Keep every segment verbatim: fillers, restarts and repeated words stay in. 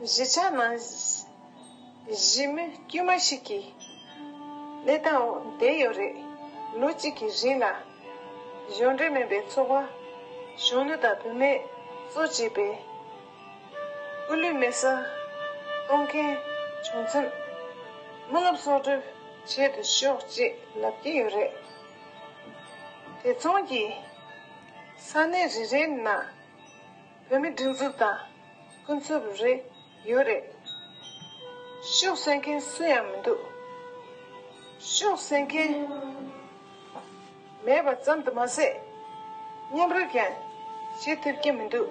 གཞིས་ཆགས་ནང་གཞིས་མི་དཀྱུས་མ་ཞིག་གི་གནས་སྟངས་འོག་བསྡད་ཡོད་རེད། ལོ་གཅིག་གི་རིང་ལ་གཞུང་འབྲེལ་མིན་པའི་ཚོགས་པ་གཞོན་ནུ་དང་བུད་མེད་གཙོ་བྱས་པའི་སྐུ་ལུས་མེ་སྲེག་གཏོང་མཁན་བྱུང་མཚམས་རྨི་ལམ་གསོག་སྒྲུབ་བྱེད་དུ་ཤོག་ཅེས་ལབ་ཀྱི་ཡོད་རེད། དེ་མཚུངས་ཀྱིས་ས་གནས་རེ་རེའི་ནང་བོད་མི་སྒྲིག་འཛུགས་དང་ཀུན་རྫོབ་རེ་ཡོད་རེད། ཤོག་གསོལ་མཁན་སུ་ཡང་མི་འདུག་ཤོག་གསོལ་མཁན་མེད་པ་ཙམ་དུ་མ་ཟད། མཉམ་རུབ་ཀྱང་བྱེད་ཐུབ་ཀྱི་མི་འདུག་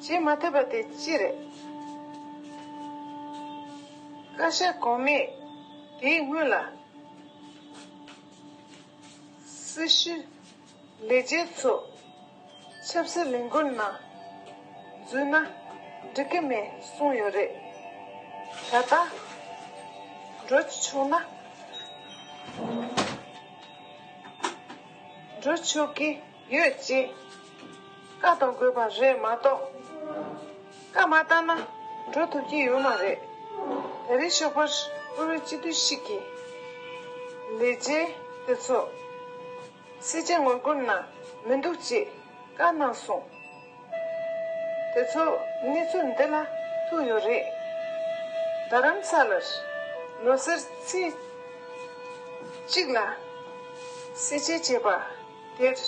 བྱེད་མ་ཐུབ་པ་དེ་ཅི་རེད། བཀའ་ཤག་གོང་མས་དེའི་སྔོན་ལ་སྲི་ཞུ་ལས་བྱེད་ཚོ་ཆབ་སྲིད་ལས་འགུལ་ནང་འཛུལ་ན་འགྲིག་གི་མེད་གསུངས་ཡོད་རེད། ད་ལྟ་འགྲོ་ཆོག་ན་འགྲོ་ཆོག་གི་ཡོད་ཅེས་བཀའ་གཏོང་དགོས་པ་རེད་མ་གཏོགས། བཀའ་མ་བཏང་ན་འགྲོ་ཐུབ་ཀྱི་ཡོད་མ་རེད། ད་རེས་ཞོགས་པར་བཀུར་འོས་སྤྱི་འཐུས་ཤིག་གིས་ལས་བྱེད་དེ་ཚོ་སྲིད་ཇུས་ངོ་རྒོལ་ནང་མི་འདུག་ཅེས་བཀའ་གནང་སོང་། དེ་ཚོ་གནས་ཚུལ་འདི་ལ་ཐུག་ཡོད་རེད། རྡ་རམ་ས་ལར་ལོ་སར་ཚེས་གཅིག་ལ་སེར་བྱེས་བྱས་པ་དེར།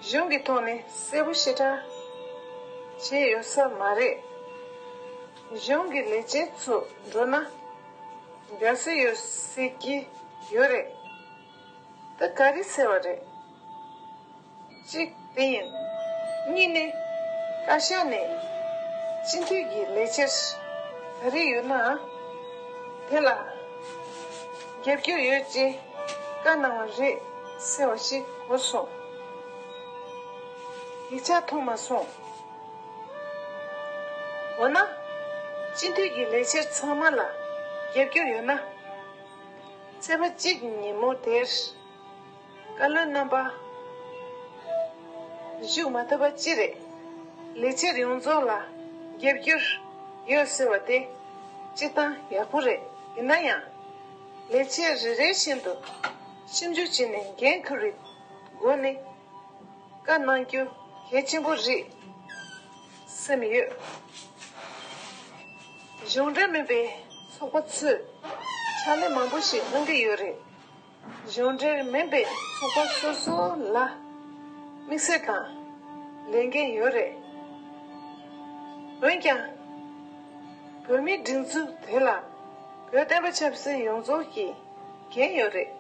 གཞུང་གི་ཐོག་ནས་གསལ་པོ་ཞེ་དྲག་བྱས་ཡོད་ས་མ་རེད། གཞུང་གི་ལས་བྱེད་ཚོ་འགྲོ་ན་དགའ་བསུ་ཡོད་ཟེར་གྱི་ཡོད་རེད། ད་ག་རེ་ཟེར་བ་རེད། གཅིག་དེ་ཡིན། གཉིས་ནི། བཀའ་ཤག་ནས་སྤྱི་འཐུས་ཀྱི་ལས་བྱེད་ག་རེ་ཡོད་ན། དེ་ལ་རྒྱབ་སྐྱོར་ཡོད་ཅེས་བཀའ་གནང་བ་རེད་ཟེར་བ་ཞིག་གོ་སོང་། ཡིག་ཆ་མཐོང་མ་སོང་། འོ་ན། སྤྱི་འཐུས་ཀྱི་ལས་བྱེད་ཚང་མ་ལ་རྒྱབ་སྐྱོར་ཡོད་ན། ཚེས་པ་གཅིག་ཉིན་མོ་དེར། བཀའ་བློན་རྣམ་པ། བཞུགས་མ་ཐུབ་པ་ཅི་རེད། ལས་བྱེད་ཡོངས་རྫོགས་ལ་རྒྱབ་སྐྱོར་ཡོད་ཟེར་བ་དེ་སྤྱིར་བཏང་ཡག་པོ་རེད། ཡིན་ན་ཡང་། ལས་བྱེད་རེ་རེ་བཞིན་དུ་ཞིབ་འཇུག་བྱས་ནས་འགན་འཁུར་བའི་སྒོ་ནས་བཀའ་གནང་རྒྱུ་གལ་ཆེན་པོ་རེད་བསམ་ཡོད། གཞུང་འབྲེལ་མིན་པའི་ཚོགས་པ་ཚོས་ཕྱག་ལས་མང་པོ་ཞིག་གནང་གི་ཡོད་རེད། གཞུང་འབྲེལ་མིན་པའི་ཚོགས་པ་སོ་སོ་ལ་དམིགས་བསལ་དང་ལས་འགན་ཡོད་རེད། འོན་ཀྱང་། བོད་མིའི་སྒྲིག་འཛུགས་དེ་ལ་བོད་བསྟན་པ་ཆབ་སྲིད་ཡོངས་རྫོགས་ཀྱི་འགན་ཡོད་རེད།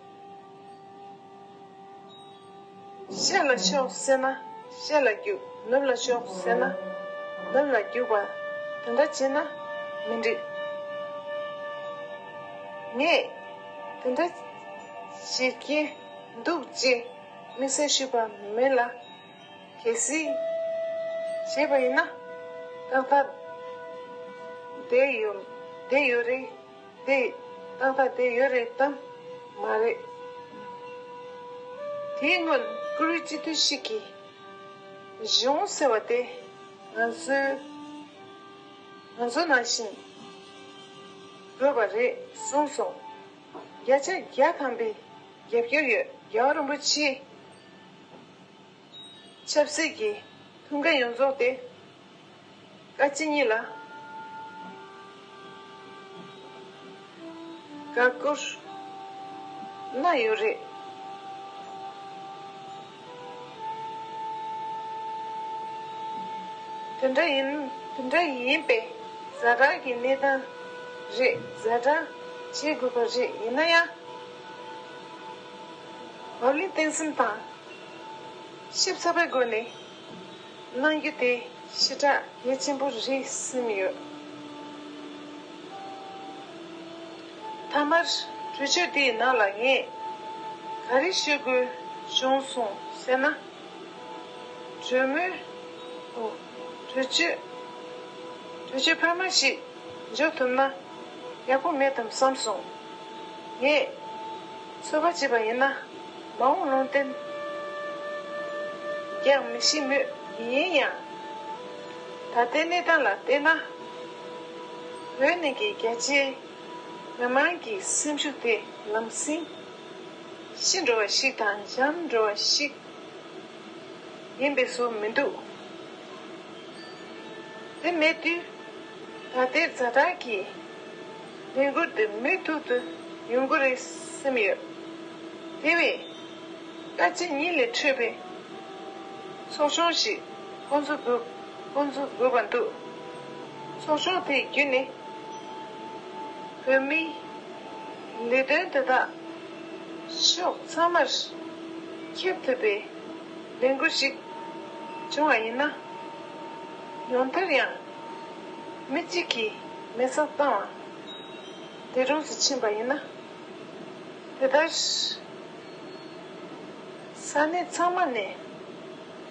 ཤར་ལ་ཤོག་ཟེར་ན་ཤར་ལ་རྒྱུག་ནུབ་ལ་ཤོག་ཟེར་ན་ནུབ་ལ་རྒྱུག་པ་དེ་འདྲ་བྱེད་ན་མི་འགྲིག་ངས་དེ་འདྲ་བྱེད་ཀྱི་འདུག་ཅེས་དམིགས་བསལ་ཞུས་པ་མིན་ལ། གལ་སྲིད་བྱས་པ་ཡིན་ན་ཏག་ཏག་བསྡད་ཡོད་བསྡད་ཡོད་རེད། དེ་ཏག་ཏག་དེ་ཡོད་རེད་དམ་མ་རེད། དེའི་སྔོན་བཀུར་འོས་སྤྱི་འཐུས་ཤིག་གིས་གཞུང་ཟེར་བ་དེ་ང་ཚོའི་ང་ཚོ་ནང་བཞིན་དགོས་པ་རེད་གསུངས་སོང་། བརྒྱ་ཆ་བརྒྱ་ཐམ་པའི་རྒྱབ་སྐྱོར་ཡོད། རྒྱལ་བ་རིན་པོ་ཆེའི་ཆབ་སྲིད་ཀྱི་ཐུགས་འགན་ཡོངས་རྫོགས་དེ་བཀའ་སྤྱི་གཉིས་ལ་བཀའ་བསྐུར་གནང་ཡོད་རེད། དེ་འདྲ་ཡིན་དེ་འདྲ་ཡིན་པས་ཛ་དྲག་གི་གནས་སྟངས་རེད། ཛ་དྲག་བྱེད་དགོས་པ་རེད། ཡིན་ན་ཡང་བབ་བརླིང་བརྟན་གསུམ་དང་། ཞིབ་ཚགས་པའི་སྒོ་ནས་གནང་རྒྱུ་དེ་ཞེ་དྲག་གལ་ཆེན་པོ་རེད་བསམ་ཡོད། མཐའ་མར་གྲོས་ཆོད་དེའི་ནང་ལ་ངས་ག་རེ་ཞུ་དགོས་བྱུང་སོང་ཟེར་ན། གྲོས་མོལ། ཨོ། གྲོས་ཆོད། གྲོས་ཆོད་འཕར་མ་ཞིག་འཇོག་ཐུབ་ན་ཡག་པོ་མེད་དམ་བསམ་སོང་། ངས་ཚོད་དཔག་བྱས་པ་ཡིན་ན་མ་འོངས་ལུང་བསྟན་ཀྱང་མི་ཤེས་མོད། ཡིན་ཡང་ད་ལྟའི་གནས་སྟངས་ལ་བལྟས་ན། བོད་ནང་གི་རྒྱ་ཆེའི་མི་མང་གི་སེམས་ཤུགས་དེ་ལམ་སེང་ཤི་འགྲོ་བ་ཞིག་དང་འཇམ་འགྲོ་བ་ཞིག་ཡིན་པའི་བཟོ་མི་འདུག་དེ་མེད་དུས་ད་ལྟའི་ཛ་དྲག་གི་ལས་འགུལ་འདི་མུ་མཐུད་དུ་ཡོང་གི་རེད་བསམ་ཡོད། དེ་བས་བཀའ་སྤྱི་གཉིས་ལས་འཕྲོས་པའི་ཚོགས་ཆུང་ཞིག་འགོ་འཛུགས་དགོས་འགོ་འཛུགས་དགོས་པ་འདུག་ཚོགས་ཆུང་དེའི་བརྒྱུད་ནས་བོད་མིའི་ལས་དོན་དེ་དག་ཕྱོགས་ཚང་མར་ཁྱབ་ཐུབ་པའི་ལས་འགུལ་ཞིག་བྱུང་བ་ཡིན་ན། ཡང་མཐར་ཡང་མི་གཅིག་གིས་མེ་བསྲེགས་བཏང་བ་དེ་རུ་ཕྱིན་པ་ཡིན་ན། དེ་ལྟར་ས་གནས་ཚང་མ་ནས་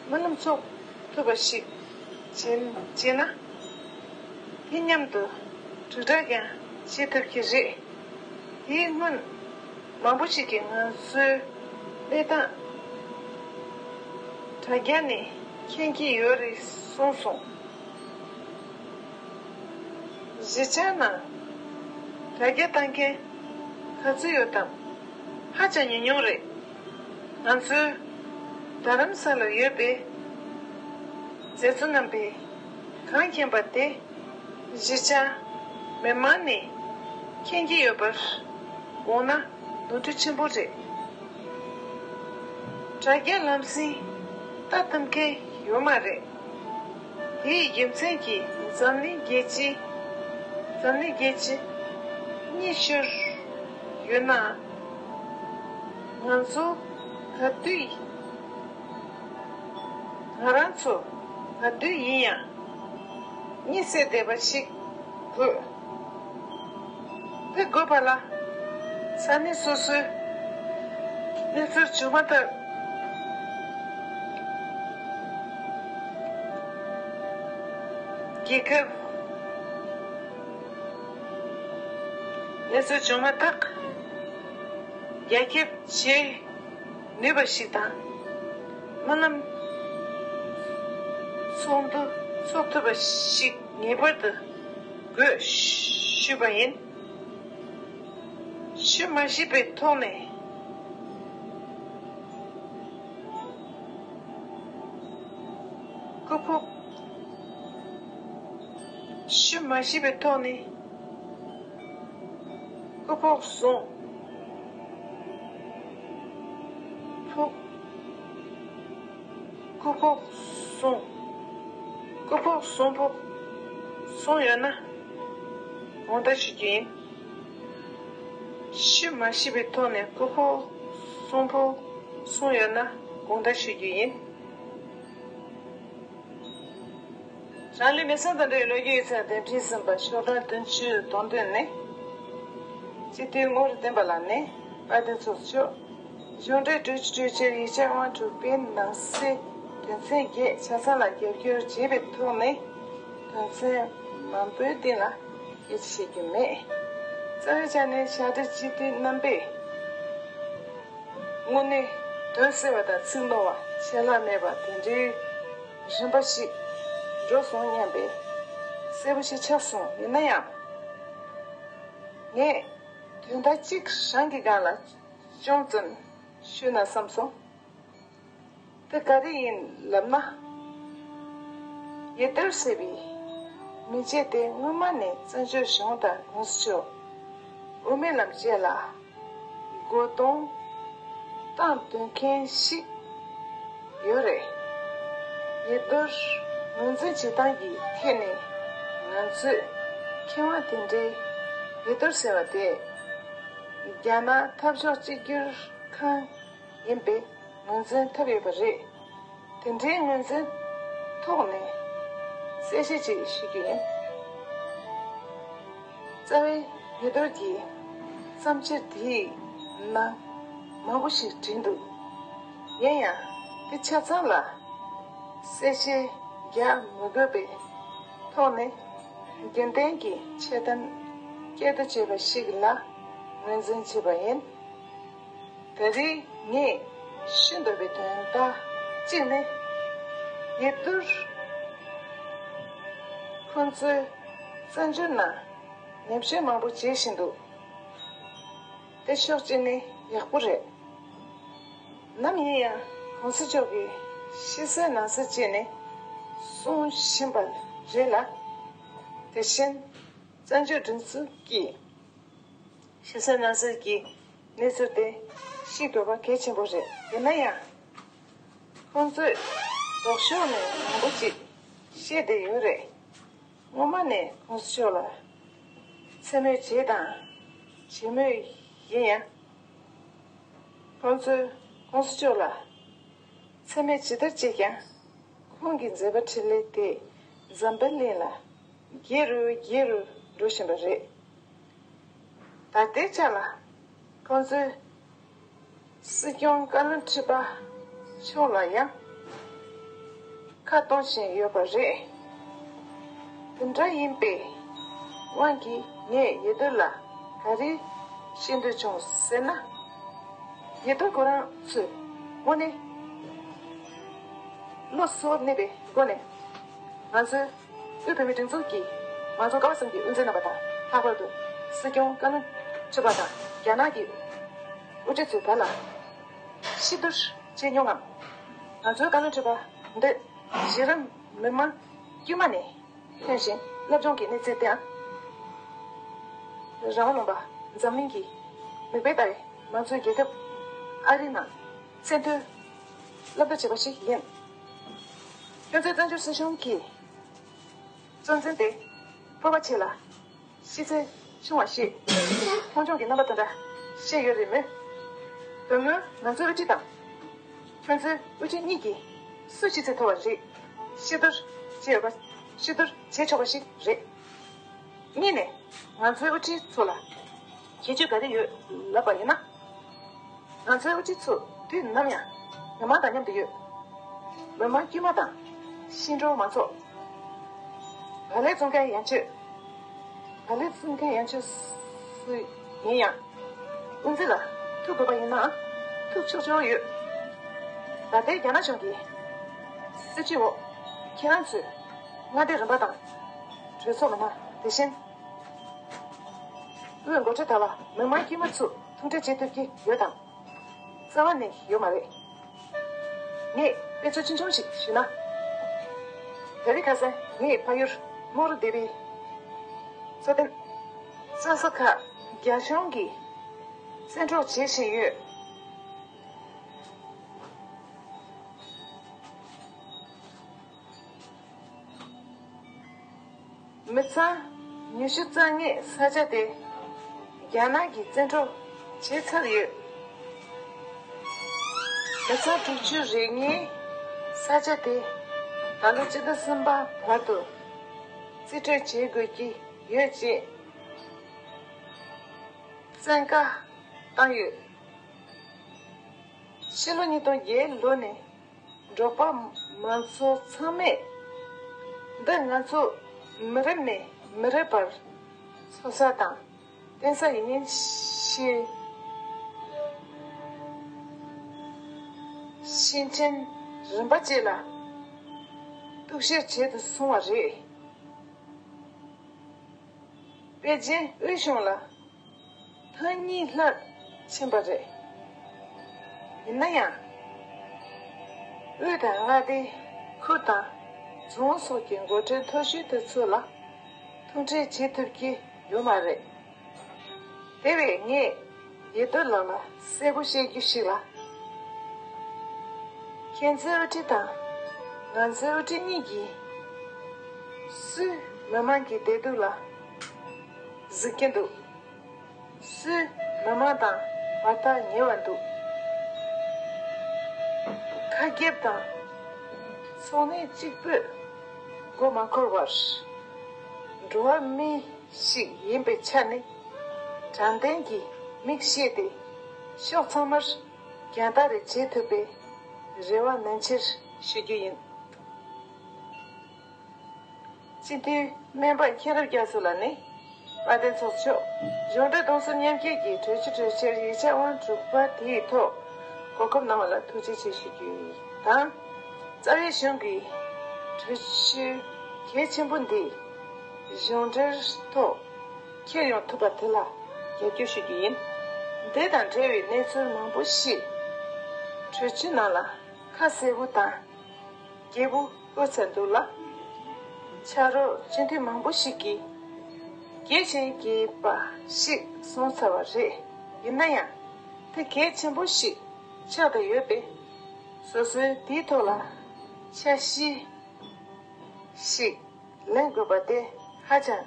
སྨོན་ལམ་འཚོགས་ཐུབ་པ་ཞིག་བྱས་བྱས་ན། དེ་མཉམ་དུ་དྲིལ་བསྒྲགས་ཀྱང་བྱེད་ཐུབ་ཀྱི་རེད། དེའི་སྔོན་མང་པོ་ཞིག་གིས་ང་ཚོའི་གནས་སྟངས་དྲ་རྒྱ་ནས་མཁྱེན་གྱི་ཡོད་རེད་གསུངས་སོང་། གཞིས་ཆགས་ནང་དྲ་རྒྱ་བཏང་མཁན་ག་ཚོད་ཡོད་དམ་ཧ་ཅང་ཉུང་ཉུང་རེད། ང་ཚོའི་རྡ་རམ་ས་ལར་ཡོད་པའི་མཛད་གཙོ་རྣམ་པས་གང་མཁྱེན་པ་དེ་གཞིས་ཆགས་མི་མང་ནས་མཁྱེན་གྱི་ཡོད་པར་དགོངས་ན་ནོར་འཁྲུལ་ཆེན་པོ་རེད། དྲ་རྒྱ་ལམ་སེང་ལྟ་ཐུབ་མཁན་ཡོད་མ་རེད། དེའི་རྒྱུ་མཚན་གྱིས་འཛམ་གླིང་རྒྱལ་སྤྱི་འཛམ་གླིང་རྒྱལ་སྤྱི་གཉིད་ཤོར་ཡོད་ན། ང་ཚོ་ག་དུས་ང་རང་ཚོ་ག་དུས་ཡིན་ཡང་གཉིད་སད་བསྡད་པ་ཞིག་དགོས། དེ་དགོས་པ་ལ་ས་གནས་སོ་སོའི་གནས་ཚུལ་བྱུང་མ་ཐག་རྒྱལ་ཁབ་གནས་ཚུལ་བྱུང་མ་ཐག་རྒྱ་ཁྱབ་བྱེད་ནུས་པ་ཞིག་དང་། སྨོན་ལམ་ཚོགས་འདུ་འཚོགས་ཐུབ་པ་ཞིག་ངེས་པར་དུ་དགོས་ཞུས་པ་ཡིན། ཤུལ་མ་ཞིག་པའི་ཐོག་ནས་སྐུ་ཕུང་། ཤུལ་མ་ཞིག་པའི་ཐོག་ནས་སྐུ་ཕུང་བཟུང་། ཕུང་། སྐུ་ཕུང་བཟུང་། སྐུ་ཕུང་བཟུང་ཕུང་བཟུང་ཡོད་ན་དགོངས་དག་ཞུ་རྒྱུ་ཡིན། ཤུལ་མ་ཞིག་པའི་ཐོག་ནས་སྐུ་ཕུང་བཟུང་ཕུང་བཟུང་ཡོད་ན་དགོངས་དག་ཞུ་རྒྱུ་ཡིན། རང་ལུས་མེ་སྲེག་དང་འབྲེལ་བའི་ལོ་རྒྱུས་ཡིག་ཚགས་དེབ་བྲིས་ཟིན་པ་ཤོག་གྲངས་བདུན་ཅུ་དོན་བདུན་ནས། སྤྱི་འཐུས་རྔོག་རིགས་བསྟན་པ་ལགས་ནས་དཔལ་ལྡན་ཚོགས་གཙོ་མཆོག་གཞུང་འབྲེལ་གྲོས་ཆོད་གྲོས་ཆོད་ཡིག་ཆ་དབང་གྲུ་པའི་ནང་གསེས་དོན་ཚན་བརྒྱད་ཆ་ཚང་ལ་རྒྱབ་སྐྱོར་བྱས་པའི་ཐོག་ནས་དོན་ཚན་མང་པོའི་སྟེང་ལ་སྐད་ཆ་བཤད་རྒྱུ་མེད། རྩ་བའི་ཆ་ནས་ཕྱག་སྦྲེལ་སྤྱི་འཐུས་རྣམ་པས་དངོས་གནས་དོན་གསལ་བ་དང་ཚིག་རྣོ་བ་ཆད་ལྷག་མེད་པ་དེ་འདྲའི་རིམ་པ་ཞིག་འགྲོ་སོང་སྙམ་པའི་གསལ་པོ་ཞིག་ཆགས་སོང་། ཡིན་ན་ཡང་ངས་དོན་དག་གཅིག་རང་གི་སྒང་ལ་ཅུང་ཙམ་ཞུས་ན་བསམ་སོང་། དེ་ག་རེ་ཡིན་ལབ་ན། ཡེ་ཏོར་ཟེར་བའི་མི་རྗེ་དེ་སྔོན་མ་ནས་བཙན་བྱོལ་གཞུང་དང་གོང་ས་མཆོག་དབུ་མའི་ལམ་བཅས་ལ་མགོ་རྡུང་བཏང་སྡོད་མཁན་ཞིག་ཡོད་རེད། ཡེ་ཏོར་ངོས་འཛིན་བྱེད་སྟངས་ཀྱི་ཐད་ནས་ང་ཚོས་མཁས་དབང་དེ་འདྲའི་ཡེ་ཏོར་ཟེར་བ་དེ་རྒྱ་ནག་འཐབ་ཕྱོགས་གཅིག་གྱུར་ཁང་ཡིན་པའི་ངོས་འཛིན་ཐོབ་ཡོད་པ་རེད། དེ་འདྲའི་ངོས་འཛིན་ཐོག་ནས་གསལ་བཤད་ཅིག་ཞུ་རྒྱུ་ཡིན། རྩ་བའི་ཡེ་ཏོར་གྱི་བརྩམས་ཆོས་དེའི་ནང་མང་པོ་ཞིག་བྲིས་འདུག་ཡིན་ཡང་དེ་ཆ་ཚང་ལ་གསལ་བཤད་རྒྱག་མི་དགོས་པའི་ཐོག་ནས་རྒྱུན་ལྡན་གྱི་འཆལ་གཏམ་སྐད་བརྡ་བྱས་པ་ཞིག་ལ་ངོས་འཛིན་བྱས་པ་ཡིན། ད་རེས་ངས་ཞུ་འདོད་པའི་དོན་དག་གཅིག་ནི། ཡེ་ཏོར་ཁོང་ཚོའི་བཙན་བྱོལ་ནང་ ཉམས་ཞིབ་མང་པོ་བྱེད་བཞིན་འདུག་དེ་ཕྱོགས་གཅིག་ནས་ཡག་པོ་རེད། ནམ་ཡིན་ཡང་གོང་ས་མཆོག་གིས་ཕྱི་གསལ་ནང་གསལ་བྱས་ནས་གསུང་བཞིན་པ་རེད་ལ། དེ་བཞིན་བཙན་བྱོལ་སྒྲིག་འཛུགས་ཀྱིས་ཕྱི་གསལ་ནང་གསལ་གྱི་གནས་ཚུལ་དེ་ཤེས་དགོས་པ་གལ་ཆེན་པོ་རེད། ཡིན་ན་ཡང་ཁོང་ཚོས་ལྡོག་ཕྱོགས་ནས་མང་པོ་ཅིག་བཤད་བསྡད་ཡོད་རེད། སྔོན་མ་ནས་གོང་ས་མཆོག་ལ་མཚན་སྨད་བྱས་དང་བྱེད་མུས་ཡིན་ཡང་། ཁོང་ཚོས་གོང་ས་མཆོག་ལ་མཚན་སྨད་ཇི་ལྟར་བྱས་ཀྱང་། ཁོང་གི་མཛད་པ་འཕྲིན་ལས་དེ་འཛམ་བུ་གླིང་ལ་རྒྱས་རུ་རྒྱས་རུ་འགྲོ་བཞིན་པ་རེད། ད་ལྟའི་ཆ་ལ་ཁོང་ཚོས་སྲིད་སྐྱོང་བཀའ་བློན་ཁྲི་པ་མཆོག་ལ་ཡང་ཁ་གཏོང་བཞིན་ཡོད་པ་རེད། དེ་འདྲ་ཡིན་པའི་དབང་གིས་ངས་ཡེ་དུ་ལ་ག་རེ་བཤད་འདོད་བྱུང་ཟེར་ན། ཡེ་དུ་ཁོ་རང་ཚོས་དངོས་གནས་བློ་གཟུ་བོ་གནས་པའི་སྒོ་ནས་ང་ཚོའི་དབུས་བོད་མིའི་སྒྲིག་འཛུགས་ཀྱི་མང་གཙོ་ཀ་བ་གསུམ་གྱི་དབུ་འཛིན་རྣམ་པ་དང་། ལྷག་པར་དུ་སྲིད་སྐྱོང་བཀའ་བློན་ཁྲི་པ་དང་རྒྱ་ནག་གི་དབུ་ཁྲིད་ཚོས་བོད་ལ་གཤིབ་བསྡུར་བྱས་མྱོང་ངམ། ང་ཚོའི་བཀའ་བློན་ཁྲི་པ་འདི་གཞི་རིམ་མི་མང་དཀྱུས་མ་ནས་ཐོན་ཞིང་། སློབ་སྦྱོང་གི་གནས་ཚད་དེའང་རང་དབང་ལུང་པ་འཛམ་གླིང་གི་མིག་དཔེ་ལྟ་བའི་མང་གཙོའི་རྒྱལ་ཁབ་ཨ་རིའི་ནང་མཚན་ཐོའི་སློབ་གྲྭ་ཆེ་བ་ཞིག་ཡིན། ཁྱོད་ཚོའི་བཙན་བྱོལ་སྲིད་གཞུང་གི་གཙོ་འཛིན་དེ་སྤོབས་པ་ཆེ་ལ་ཤེས་ཚད་ཆུང་བ་ཞིག་མཐོང་ཆུང་གི་རྣམ་པ་དེ་འདྲ་བཤད་ཡོད་རེད་མོད། དོན་དངོས་ང་ཚོའི་དབུ་ཁྲིད་དང་ཁྱོད་ཚོའི་དབུ་ཁྲིད་གཉིས་ཀྱིས་སུ་ཤེས་ཚད་མཐོ་བ་རེད། ཤེས་རྟོགས་བྱས་ཡོད་པ། ཤེས་རྟོགས་བྱས་ཆོག་པ་ཞིག་རེད། གཉིས་ནས་ང་ཚོའི་དབུ་ཁྲིད་ཚོ་ལ་ཁྱད་ཆོས་ག་རེ་ཡོད་ལབ་པ་ཡིན་ན། ང་ཚོའི་དབུ་ཁྲིད་ཚོ་དུས་ནམ་ཡང་མི་མང་དང་མཉམ་དུ་ཡོད། མི་མང་དཀྱུས་མ་དང་ཤིང་འབྲོག་མང་ཚོགས། ག་ལེར་བཙོང་མཁན་ཡན་ཆོད། ག་ལེར་བཙོང་མཁན་ཡན་ཆོད་སུ་ཡིན་ཡང་། དབུ་འཛིན་ལ་ཐུག་དགོས་པ་ཡིན་ན་ཐུག་ཆོག་ཆོག་ཡོད། ད་ལྟའི་རྒྱ་ནག་གཞུང་གི་སྲིད་བྱུས་འོག་ཁྱེད་རང་ཚོས་མངའ་སྡེ་རིམ་པ་དང་གྲོས་ཚོགས་མི་སྣ། དེ་བཞིན་དབུས་འགོ་ཁྲིད་དག་ལ་མི་མང་དཀྱུས་མ་ཚོས་མཐུན་སྒྲིལ་བྱེད་ཐུབ་ཀྱི་ཡོད་དམ། རྩ་བ་ནས་ཡོད་མ་རེད། ངས་དཔེ་མཚོན་ཆུང་ཆུང་ཞིག་ཞུས་ན། ད་རེས་ཁ་སང་ངའི་ཕ་ཡུལ་རྨོག་རུ་སྡེ་བའི་མཚོ་ལྡན་རྩྭ་ས་ཁག་རྒྱ་གཞུང་གིས་བཙན་འཕྲོག་བྱེད་བཞིན་ཡོད། མི་ཚང་ཉི་ཤུ་རྩ་ལྔའི་ས་ཆ་དེ་རྒྱ་ནག་གིས་བཙན་འཕྲོག་བྱས་ཚར་ཡོད། མི་ཚང་དྲུག་ཅུ་རེ་ལྔའི་ས་ཆ་དེ་ད་ལོ་སྤྱི་ཟླ་གསུམ་པ་བར་དུ་རྩིས་སྤྲོད་བྱེད་དགོས་ཀྱི་ཡོད་ཅེས་བཙན་བཀའ་བཏང་ཡོད། ཕྱི་ལོ་ཉིས་སྟོང་བརྒྱད་ལོ་ནས་འབྲོག་པ་མང་ཚོགས་ཚང་མས་འདི་ང་ཚོ་མི་རབས་ནས་མི་རབས་བར་འཚོ་ས་དང་བརྟེན་ས་ཡིན་ཞེས་ཤེས་ཕྲན་རིམ་པ་བཅས་ལ་གཏུག་བཤེར་བྱེད་དུ་སོང་བ་རེད། པེ་ཅིན་དབུས་གཞུང་ལ་ཐེངས་གཉིས་ལྷག་ཕྱིན་པ་རེད། ཡིན་ན་ཡང་། དབུས་དང་མངའ་སྡེ། ཁུལ་དང་རྫོང་སོགས་ཀྱི་འགོ་ཁྲིད་མཐོ་ཤོས་དེ་ཚོ་ལ་མཐུན་སྒྲིལ་བྱེད་ཐུབ་ཀྱི་ཡོད་མ་རེད། དེ་བས་ངས་ཡེ་ཏོ་ལགས་ལ་གསལ་པོ་བཤད་རྒྱུ་ཞིག་ལ། ཁྱེད་ཚོའི་དབུ་ཁྲིད་དང་ང་ཚོའི་དབུ་ཁྲིད་གཉིས་ཀྱིས་སུས་མི་མང་གི་བདེ་སྡུག་ལ་གཟིགས་ཀྱི་འདུག་སུས་མི་མང་དང་བར་ཐག་ཉེ་བ་འདུག་ཁ་རྒྱབ་དང་ཚོགས་གནས་གཅིག་པུས་མགོ་མ་འཁོར་བར། འགྲོ་བ་མི་ཞིག་ཡིན་པའི་ཆ་ནས་དྲང་བདེན་གྱི་མིག་ཕྱེས་ཏེ་ཕྱོགས་ཚང་མར་རྒྱང་ལྟ་རེ་བྱེད་ཐུབ་པའི་རེ་བ་ནན་ཆེར་ཞུ་རྒྱུ་ཡིན། སྤྱི་འཐུས་སྨན་པ་མཁྱེན་རབ་རྒྱ་མཚོ་ལགས་ནས་དཔལ་ལྡན་ཚོགས་གཙོ་མཆོག་གཞུང་འབྲེལ་གདུང་སེམས་མཉམ་སྐྱེད་ཀྱི་གྲོས་ཆོད་གྲོས་འཆར་ཡིག་ཆ་དབང་དྲུག་པ་དེའི་ཐོག་གོ་སྐབས་གནང་བ་ལ་ཐུགས་རྗེ་ཆེ་ཞུ་རྒྱུ་དང་། རྩ་བའི་གཞུང་གི་གྲོས་ཆོད་གལ་ཆེན་པོ་འདི་གཞུང་འབྲེལ་ཐོག་ ཁྱེར་ཡོང་ཐུབ་པ་དེ་ལ་རྒྱབ་སྐྱོར་ཞུ་རྒྱུ་ཡིན། འདི་དང་འབྲེལ་བའི་གནས་ཚུལ་མང་པོ་ཞིག་གྲོས་ཆོད་ནང་ལ་ཁ་གསལ་པོ་དང་། རྒྱས་པོ་བཀོད་ཚར་འདུག་ལ། ཕྱག་རོགས་སྤྱི་འཐུས་མང་པོ་ཞིག་གིས་གལ་ཆེན་གྱི་པ་ཞིག་གསུངས་ཚར་བ་རེད། ཡིན་ན་ཡང་། དེ་གལ་ཆེན་པོ་ཞིག་ཆགས་བསྡད་ཡོད་པས། སོ་སོའི་དེའི་ཐོག་ལ་འཆར་གཞི་ཞིག་ལེན་དགོས་པ་དེ་ཧ་ཅང་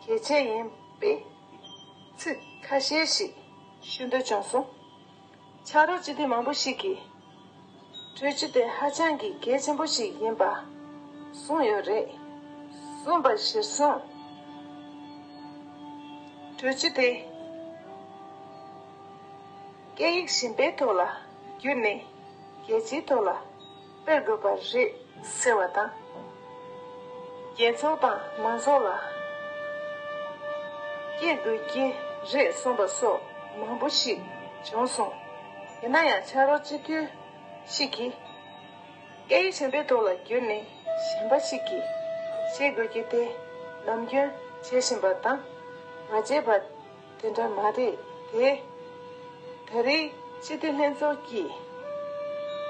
གལ་ཆེ་ཡིན་པས། ཚིག་ཁ་ཤས་ཤིག་ཞུ་འདོད་བྱུང་སོང་། ཕྱག་རོགས་སྤྱི་འཐུས་མང་པོ་ཞིག་གིས། གྲོས་ཆོད་དེ་ཧ་ཅང་གི་གལ་ཆེན་པོ་ཞིག་ཡིན་པ་གསུངས་ཡོད་རེད། གསུངས་པ་གཞིར་བཟུང་། གྲོས་ཆོད་དེ་སྐད་ཡིག་གཞན་པའི་ཐོག་ལ་བསྒྱུར་ནས་རྒྱལ་སྤྱིའི་ཐོག་ལ་སྤེལ་དགོས་པ་རེད་ཟེར་བ་དང་། རྒྱལ་ཚོགས་དང་མང་ཚོགས་ལ་སྐྱེལ་དགོས་ཀྱི་རེད་གསུངས་པ་སོགས་མང་པོ་ཞིག་བྱུང་སོང་། ཡིན་ན་ཡང་ཕྱག་རོགས་སྤྱི་འཐུས་ཤིག་གིས། སྐད་ཡིག་གཞན་པའི་ཐོག་ལ་བསྒྱུར་ནས་གཞན་པ་ཞིག་གིས་བྱེད་དགོས་ཀྱི་དེ་ནམ་རྒྱུན་བྱེད་བཞིན་པ་དང་མ་བྱས་པ་དེ་འདྲ་མ་རེད་དེ། ད་རེས་སྤྱི་འཐུས་ལྷན་ཚོགས་ཀྱི་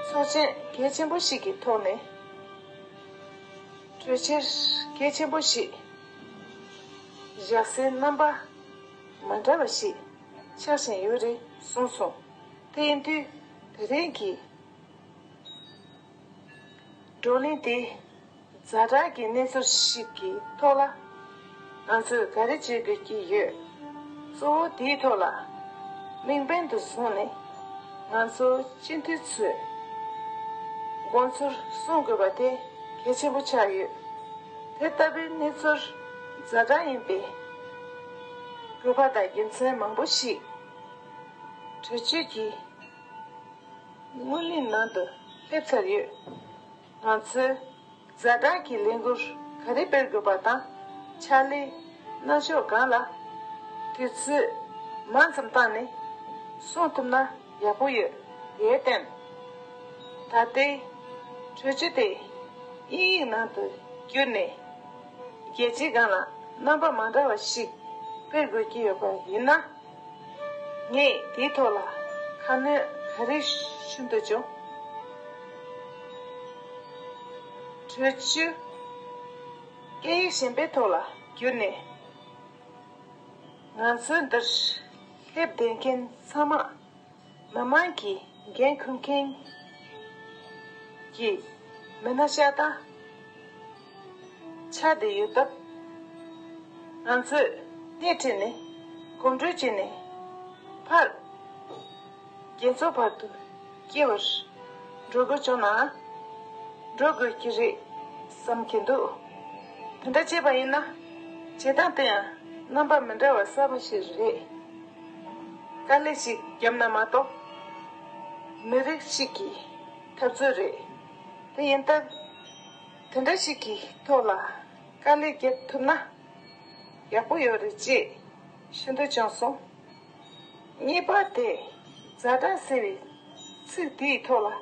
ཚོགས་ཆེན་གལ་ཆེན་པོ་ཞིག་གི་ཐོག་ནས་གྲོས་འཆར་གལ་ཆེན་པོ་ཞིག་བཞག་སའི་རྣམ་པ་མ་འདྲ་བ་ཞིག་ཆགས་བཞིན་ཡོད་རེད་གསུངས་སོང་། དེ་ཡིན་དུས་དེ་རིང་གི་བགྲོ་གླེང་འདི་ཛ་དྲག་གི་གནས་ཚུལ་ཞིག་གི་ཐོག་ལ་ང་ཚོས་ག་རེ་བྱེད་དགོས་ཀྱི་ཡོད། གཙོ་བོ་དེའི་ཐོག་ལ་དམིགས་འབེན་དུ་བཟུང་ནས་ང་ཚོ་སྤྱི་འཐུས་ཚོས་དགོངས་ཚུལ་གསུང་དགོས་པ་དེ་གལ་ཆེན་པོ་ཆགས་ཡོད། དེ་ལྟ་བུའི་གནས་ཚུལ་ཛ་དྲག་ཡིན་པའི་དགོས་པ་དང་རྒྱུ་མཚན་མང་པོ་ཞིག་གྲོས་ཆོད་ཀྱི་སྔོན་གླེང་ནང་དུ་སླེབས་ཚར་ཡོད། ང་ཚོས་ཛ་དྲག་གི་ལས་འགུལ་ག་རེ་སྤེལ་དགོས་པ་དང་ཕྱག་ལས་གནང་ཕྱོགས་སྒང་ལ་དུས་ཚོད་མང་ཙམ་བཏང་ནས་གསུང་ཐུབ་ན་ཡག་པོ་ཡོད། དེར་བརྟེན། ད་ལྟའི་གྲོས་ཆོད་དེ་དབྱིན་ཡིག་ནང་དུ་བསྒྱུར་ནས་རྒྱལ་སྤྱིའི་སྒང་ལ་རྣམ་པ་མ་འདྲ་བ་ཞིག་སྤེལ་དགོས་ཀྱི་ཡོད་པ་ཡིན་ན། ངས་དེའི་ཐོག་ལ་ཁ་སྣོན་ག་རེ་ཞུ་འདོད་བྱུང་། གྲོས་ཆོད་སྐད་ཡིག་གཞན་པའི་ཐོག་ལ་བསྒྱུར་ནས། ང་ཚོའི་འདིར་སླེབས་བསྡད་མཁན་ཚང་མ་མི་མང་གི་འགན་འཁུར་མཁན་གྱི་མི་སྣ་ཤ་སྟག་ཆགས་བསྡད་ཡོད་སྟབས། ང་ཚོས་སྣེ་ཁྲིད་ནས་གོམ་བགྲོད་བྱས་ནས་ཕར་རྒྱལ་ཚོགས་བར་དུ་སྐྱེལ་བར་འགྲོ་དགོས་བྱུང་ན་འགྲོ་དགོས་ཀྱི་རེད་བསམ་གྱི་འདུག་དེ་འདྲ་བྱས་པ་ཡིན་ན་བྱེད་སྟངས་དེ་ཡང་རྣམ་པ་མི་འདྲ་བ་གསར་པ་ཞིག་རེད། དཀའ་ལས་ཤིག་བརྒྱབ་ན་མ་གཏོགས་མི་རིགས་ཤིག་གི་འཐབ་རྩོད་རེད། དེ་ཡིན་སྟབས། དེ་འདྲ་ཞིག་གི་ཐོག་ལ་དཀའ་ལས་བརྒྱབ་ཐུབ་ན་ཡག་པོ་ཡོད་རེད་ཅེས་ཞུ་འདོད་བྱུང་སོང་། གཉིས་པ་དེ་ཛ་དྲག་ཟེར་བའི་ཚིག་དེའི་ཐོག་ལ་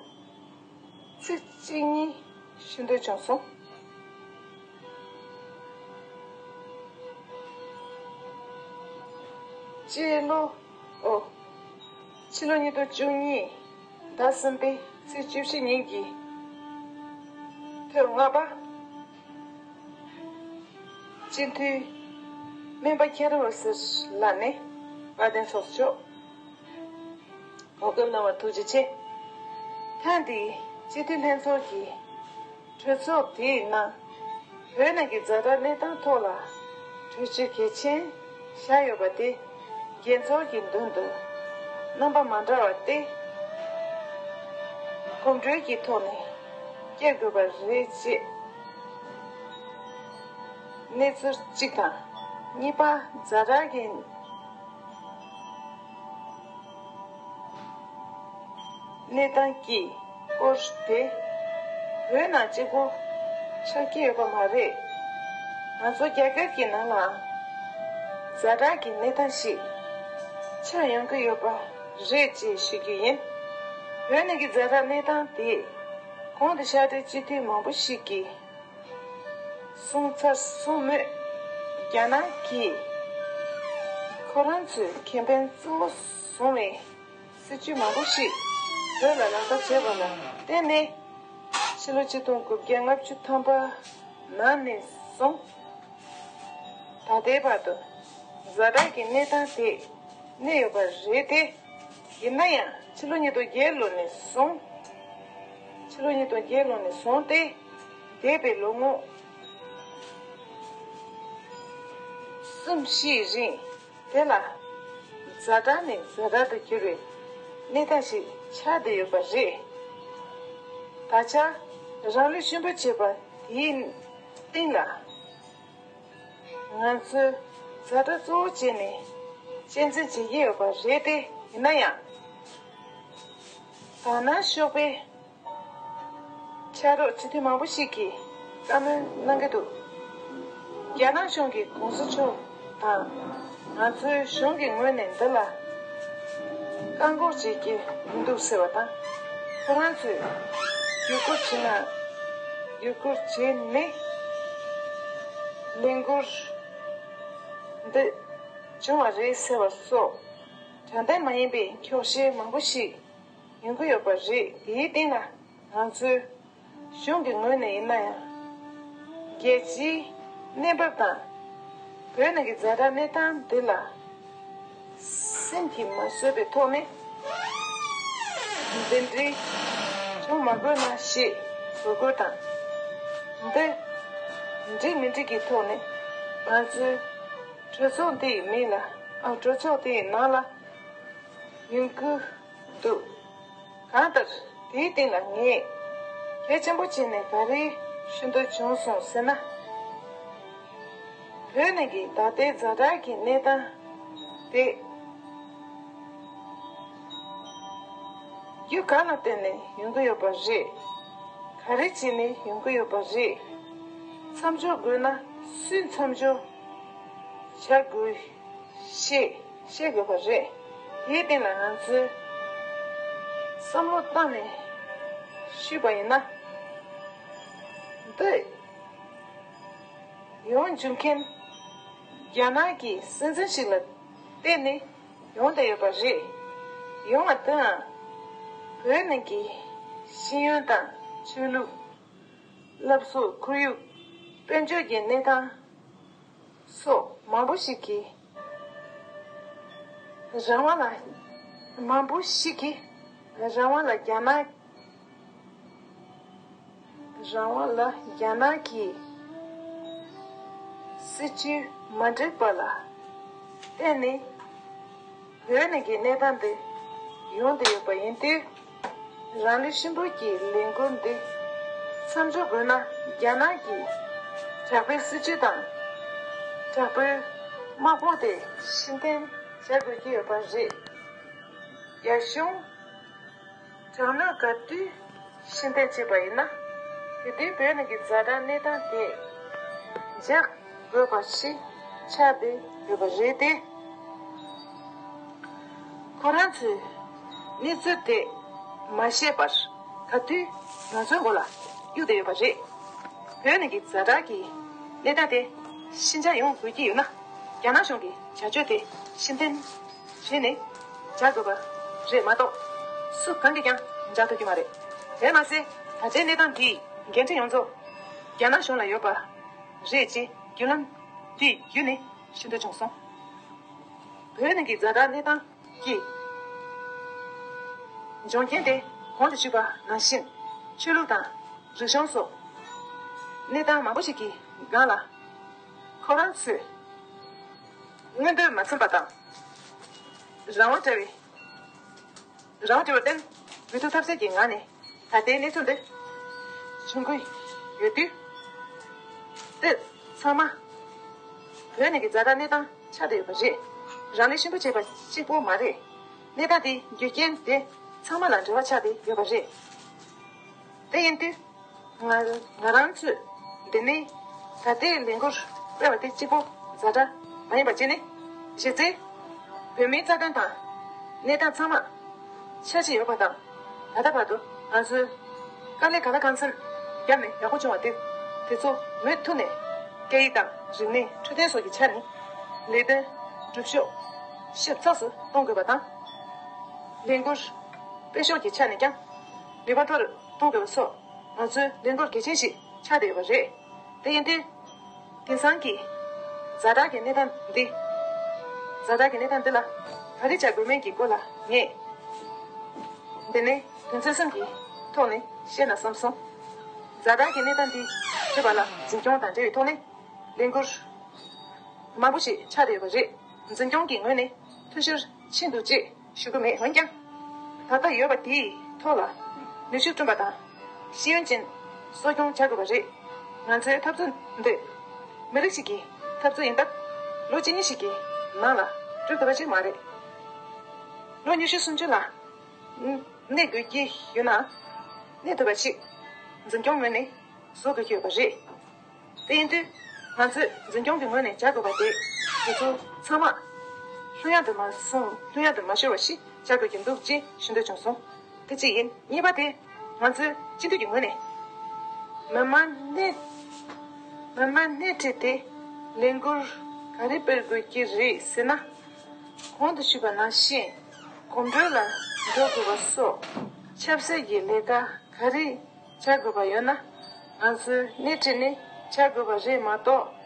ཚིག་གཅིག་གཉིས་ཞུ་འདོད་བྱུང་སོང་། སྤྱི་ལོ། ཨོ། ཕྱི་ལོ་ཉིས་སྟོང་བཅུ་གཉིས་ཟླ་གསུམ་པའི་ཚེས་བཅུ་བཞི་ཉིན་གྱི་ཐེངས་ལྔ་པ། སྤྱི་འཐུས་སྨན་པ་ཁྱེད་རང་ལགས་ནས་བཀའ་བསྟན་ཚོགས་གཙོ་གོ་སྐབས་གནང་བར་ཐུགས་རྗེ་ཆེ། ཐེངས་འདིའི་སྤྱི་འཐུས་ལྷན་ཚོགས་ཀྱི་གྲོས་ཚོགས་དེའི་ནང་བོད་ནང་གི་ཛ་དྲག་གནས་སྟངས་ཐོག་ལ་གྲོས་ཆོད་གལ་ཆེན་བཞག་ཡོད་པ་དེ་རྒྱལ་ཚོགས་ཀྱི་མདུན་དུ་རྣམ་པ་མ་འདྲ་བ་སྟེ་གོམ་བགྲོད་ཀྱི་ཐོག་ནས་སྐྱེལ་དགོས་པ་རེད་ཅེས་གནས་ཚུལ་གཅིག་དང་། གཉིས་པ་ཛ་དྲག་གི་གནས་སྟངས་ཀྱི་སྐོར་དེ་བོད་ནང་གཅིག་པོ་ཆགས་ཀྱི་ཡོད་པ་མ་རེད། ང་ཚོ་རྒྱ་གར་གྱི་ནང་ལའང་ཛ་དྲག་གི་གནས་སྟངས་ཤིག་ཆགས་ཡོང་གི་ཡོད་པ་རེད་ཅེས་ཞུ་རྒྱུ་ཡིན། བོད་ནང་གི་ཛ་དྲག་གནས་སྟངས་དེ་གོང་དུ་ཕྱག་སྦྲེལ་སྤྱི་འཐུས་མང་པོ་ཞིག་གིས་གསུངས་ཚར་སོང་མོད། རྒྱ་ནག་གིས་ཁོ་རང་ཚོའི་ཁེ་ཕན་རྩེ་མོ་བཟུང་བའི་སྲིད་ཇུས་མང་པོ་ཞིག་བོད་ལ་ལག་བསྟར་བྱས་པ་ལ་བརྟེན་ནས། ཕྱི་ལོ་ཆིག་སྟོང་དགུ་བརྒྱ་ལྔ་བཅུ་ཐམ་པ་ནང་ནས་བཟུང་ད་ལྟའི་བར་དུ་ཛ་དྲག་གི་གནས་སྟངས་དེ་གནས་ཡོད་པ་རེད་དེ། ཡིན་ན་ཡང་ཕྱི་ལོ་ཉིས་སྟོང་བརྒྱད་ལོ་ནས་བཟུང་། ཕྱི་ལོ་ཉིས་སྟོང་བརྒྱད་ལོ་ནས་བཟུང་སྟེ། འདས་པའི་ལོ་ངོ་གསུམ་བཞིའི་རིང་དེ་ལ་ཛ་དྲག་ནས་ཛ་དྲག་ཏུ་གྱུར་བའི་གནས་སྟངས་ཤིག་ཆགས་བསྡད་ཡོད་པ་རེད། ད་ཆ་རང་ལུས་གཤིན་པོ་བྱེད་པ་དེའི་སྟེང་ལ། ང་ཚོས་ཛ་དྲག་གཙོ་བོ་བྱས་ནས་གཅེས་འཛིན་བྱེད་ཀྱི་ཡོད་པ་རེད་དེ། ཡིན་ན་ཡང་། དར་ནག་ཤོག་པའི་ཕྱག་རོགས་སྤྱི་འཐུས་མང་པོ་ཞིག་གིས་བཀའ་མོལ་གནང་གི་འདུག་རྒྱ་ནག་གཞུང་གི་གོང་ས་མཆོག་དང་ང་ཚོའི་གཞུང་གི་ངོས་ནས་འདི་ལ་བཀག་འགོག་བྱེད་ཀྱི་མི་འདུག་ཟེར་བ་དང་། ཁོ་རང་ཚོས་བརྒྱུད་སྐུར་བྱེད་ན་བརྒྱུད་སྐུར་བྱེད་ནས་ལས་འགུལ་འདི་བྱུང་བ་རེད་ཟེར་བ་སོགས་དྲང་བདེན་མ་ཡིན་པའི་འཁྱོག་བཤད་མང་པོ་ཞིག་ཡོང་གི་ཡོད་པ་རེད། དེའི་སྟེང་ལ་ང་ཚོའི་གཞུང་གི་ངོས་ནས་ཡིན་ན་ཡང་རྒྱལ་སྤྱིའི་གནས་བབ་དང་བོད་ནང་གི་ཛ་དྲག་གནས་སྟངས་འདི་ལ་སེམས་ཀྱིས་མ་བཟོད་པའི་ཐོག་ནས་འདི་འདྲའི་བྱུང་མ་དགོས་ན་ཞེས་འབོད་སྐུལ་དང་། འདི་འགྲིག་མི་འགྲིག་གི་ཐོག་ནས་ང་ཚོའི་གྲོས་ཚོགས་འདིའི་མིང་ལ། ཨ། གྲོས་ཚོགས་དེའི་ནང་ལ་ཡོང་གི་འདུག་གང་ལྟར་དེའི་སྟེང་ལ་ངས་གལ་ཆེན་པོ་བྱས་ནས་ག་རེ་ཞུ་འདོད་བྱུང་སོང་ཟེར་ན། བོད་ནང་གི་ད་ལྟའི་ཛ་དྲག་གི་གནས་སྟངས་དེ་རྒྱུ་གང་ལ་བརྟེན་ནས་ཡོང་གི་ཡོད་པ་རེད། ག་རེ་བྱས་ནས་ཡོང་གི་ཡོད་པ་རེད། མཚམས་འཇོག་དགོས་ན་སུས་མཚམས་འཇོག་བྱ་དགོས་ཤེས་ཤེས་དགོས་པ་རེད། དེའི་སྟེང་ལ་ང་ཚོས་བསམ་བློ་བཏང་ནས་ཞུས་པ་ཡིན་ན། འདི་ཡོང་བཅུག་མཁན་རྒྱ་ནག་གི་སྲིད་འཛིན་ཞིག་ལ་བརྟེན་ནས་ཡོང་བསྡད་ཡོད་པ་རེད། ཡོང་བ་དེའང་བོད་ནང་གི་ཤེས་ཡོན་དང་ཆོས་ལུགས། སློབ་གསོ། ཁོར་ཡུག། དཔལ་འབྱོར་གྱི་གནས་སྟངས་སོགས་མང་པོ་ཞིག་གིས་རང་དབང་ལ། མང་པོ་ཞིག་གིས་རང་དབང་ལ་རྒྱ་ནག་རང་དབང་ལ་རྒྱ་ནག་གི་སྲིད་ཇུས་མ་འགྲིག་པ་ལ་བརྟེན་ནས་བོད་ནང་གི་གནས་སྟངས་འདི་ཡོང་བསྡད་ཡོད་པ་ཡིན་དུས། རང་ལུས་གཤིན་པོ་གྱི་ལས་འགུལ་འདི་མཚམས་འཇོག་དགོས་ན་རྒྱ་ནག་གི་དྲག་པོའི་སྲིད་ཇུས་དང་དྲག་པོའི་དམག་དཔུང་དེ་ཕྱིར་འཐེན་བྱ་དགོས་ཀྱི་ཡོད་པ་རེད། རྒྱ་གཞུང་དྲག་གནོན་ག་དུས་ཕྱིར་འཐེན་བྱས་པ་ཡིན་ན། དེ་དུས་བོད་ནང་གི་ཛ་དྲག་གནས་སྟངས་དེ་འཇགས་དགོས་པ་ཞིག་ཆགས་བསྡད་ཡོད་པ་རེད་དེ། ཁོ་རང་ཚོས་གནས་ཚུལ་དེ་མ་ཤེས་པར་ག་དུས་ང་ཚོའི་མགོ་ལ་གཡུག་བསྡད་ཡོད་པ་རེད། བོད་ནང་གི་ཛ་དྲག་གི་གནས་སྟངས་དེ་ཕྱིར་འཇགས་ཡོང་དགོས་ཀྱི་ཡོད་ན། རྒྱ་ནག་གཞུང་གི་བྱ་སྤྱོད་དེ་ཕྱིར་འཐེན་བྱས་ནས་བྱ་དགོས་པ་རེད་མ་གཏོགས། སུ་གང་གིས་ཀྱང་འཇགས་ཐུབ་ཀྱི་མ་རེད། དེར་མ་ཟད། ད་ཆའི་གནས་སྟངས་འདིའི་འགན་འཁྲི་ཡོངས་རྫོགས་རྒྱ་ནག་གཞུང་ལ་ཡོད་པ་རེད་ཅེས་བརྒྱུད་ལམ་འདི་བརྒྱུད་ནས་ཞུ་འདོད་བྱུང་སོང་། བོད་ནང་གི་ཛ་དྲག་གནས་སྟངས་ཀྱི་འབྱུང་རྐྱེན་དེ་གོང་དུ་ཞུས་པ་ནང་བཞིན། ཆོས་ལུགས་དང་རིག་གཞུང་སོགས་གནས་སྟངས་མང་པོ་ཞིག་གི་སྒང་ལ་ཁོ་རང་ཚོས་མངོན་འདོད་མ་ཚིམ་པ་དང་། རང་དབང་བྲལ་བའི་རང་དབང་བྲལ་བར་བརྟེན། འོས་བསྡུ་ཐབས་ཟད་ཀྱི་ངང་ནས་ད་ལྟའི་གནས་ཚུལ་འདི་བྱུང་གི་ཡོད་དུས། དེ་ཚང་མ་བོད་ནང་གི་ཛ་དྲག་གནས་སྟངས་ཆགས་བསྡད་ཡོད་པ་རེད། རང་ལུས་གཤིན་པོ་བྱས་པ་གཅིག་པོ་མ་རེད། གནས་སྟངས་དེའི་རྒྱུ་རྐྱེན་དེ་ཚང་མ་ལ་འབྲེལ་བ་ཆགས་བསྡད་ཡོད་པ་རེད། དེ་ཡིན་དུས། ང་ང་རང་ཚོས་འདི་ནས་ད་ལྟའི་ལས་འགུལ་སྤེལ་བ་དེ་གཅིག་པོ་ཛ་དྲག་མ་ཡིན་པ་བྱས་ནས། གཞི་རྩའི་བོད་མིའི་རྩ་དོན་དང་གནས་སྟངས་ཚང་མ་འཆར་གཞི་ཡོད་པ་དང་། ད་ལྟ་བར་དུ་ང་ཚོས་དཀའ་ལས་ག་ལ་གང་འཚམ་བརྒྱབ་ནས་ཡག་པོ་བྱུང་བ་དེ་དེ་ཚོ་མུ་མཐུད་ནས་ སྐད་ཡིག་དང་རིག་གནས། འཕྲོད་བསྟེན་སོགས་ཀྱི་ཆ་ནས་ལས་དོན་སྒྲུབ་ཕྱོགས་ཞིབ་ཚགས་སུ་གཏོང་དགོས་པ་དང་། ལས་འགུལ་སྤེལ་ཕྱོགས་ཀྱི་ཆ་ནས་ཀྱང་ནུས་པ་མཐོ་རུ་གཏོང་དགོས་པ་སོགས་ང་ཚོའི་ལས་འགུལ་གལ་ཆེན་ཞིག་ཆགས་བསྡད་ཡོད་པ་རེད། དེ་ཡིན་དུས། དེང་སང་གི་ཛ་དྲག་གི་གནས་སྟངས་འདི། ཛ་དྲག་གི་གནས་སྟངས་འདི་ལ་ག་རེ་བྱ་དགོས་མིན་གྱི་སྐོར་ལ་ངས། འདི་ནས་དོན་ཚན་གསུམ་གྱི་ཐོག་ནས་བཤད་ན་བསམ་སོང་། ཛ་དྲག་གི་གནས་སྟངས་འདི་ཐོས་པ་ལ་འཛིན་སྐྱོང་དང་འབྲེལ་བའི་ཐོག་ནས་ལས་འགུལ་མང་པོ་ཞིག་ཆགས་བསྡད་ཡོད་པ་རེད། འཛིན་སྐྱོང་གི་ངོས་ནས་འཐུས་ཤོར་ཕྱིན་འདུག་ཅེས་ཞུ་གི་མེད། འོན་ཀྱང་། ད་ལྟ་ཡོད་པ་དེའི་ཐོག་ལ་ནུས་ཤུགས་བསྐྲུན་པ་དང་། ཤེས་ཡོན་ཅན་གསོ་སྐྱོང་བྱ་དགོས་པ་རེད། ང་ཚོའི་འཐབ་རྩོད་འདི་མི་རིགས་ཤིག་གི་འཐབ་རྩོད་ཡིན་སྟབས། ལོ་གཅིག་གཉིས་ཤིག་གི་ནང་ལ་གྲུབ་ཐུབ་པ་ཞིག་མ་རེད། ལོ་ཉི་ཤུ་སུམ་ཅུ་ལ་གནས་དགོས་ཀྱི་ཡོད་ན། གནས་ཐུབ་པ་ཞིག་འཛིན་སྐྱོང་ངོས་ནས་བཟོ་དགོས་ཀྱི་ཡོད་པ་རེད། དེ་ཡིན་དུས་ང་ཚོས་འཛིན་སྐྱོང་གི་ངོས་ནས་བྱ་དགོས་པ་དེ། དེ་ཚོ་ཚང་མ་ལྷོད་ཡངས་དུ་མ་སོང་། ལྷོད་ཡངས་དུ་མ་ཤོར་བ་ཞིག་བྱ་དགོས་ཀྱི་འདུག་ཅེས་ཞུ་འདོད་བྱུང་སོང་། དེ་གཅིག་ཡིན། གཉིས་པ་དེ། ང་ཚོས་སྤྱི་འཐུས་ཀྱི་ངོས་ནས་མི་མང་སྣེ། མི་མང་སྣེ་ཁྲིད་དེ་ལས་འགུལ་ག་རེ་སྤེལ་དགོས་ཀྱི་རེད་ཟེར་ན། གོང་དུ་ཞུས་པ་ནང་བཞིན་གོམ་བགྲོད་ལ་འགྲོ་དགོས་པ་སོགས་ཆབ་སྲིད་ཀྱི་ལས་ཀ་ག་རེ་བྱ་དགོས་པ་ཡོད་ན། ང་ཚོས་སྣེ་ཁྲིད་ནས་བྱ་དགོས་པ་རེད་མ་གཏོགས།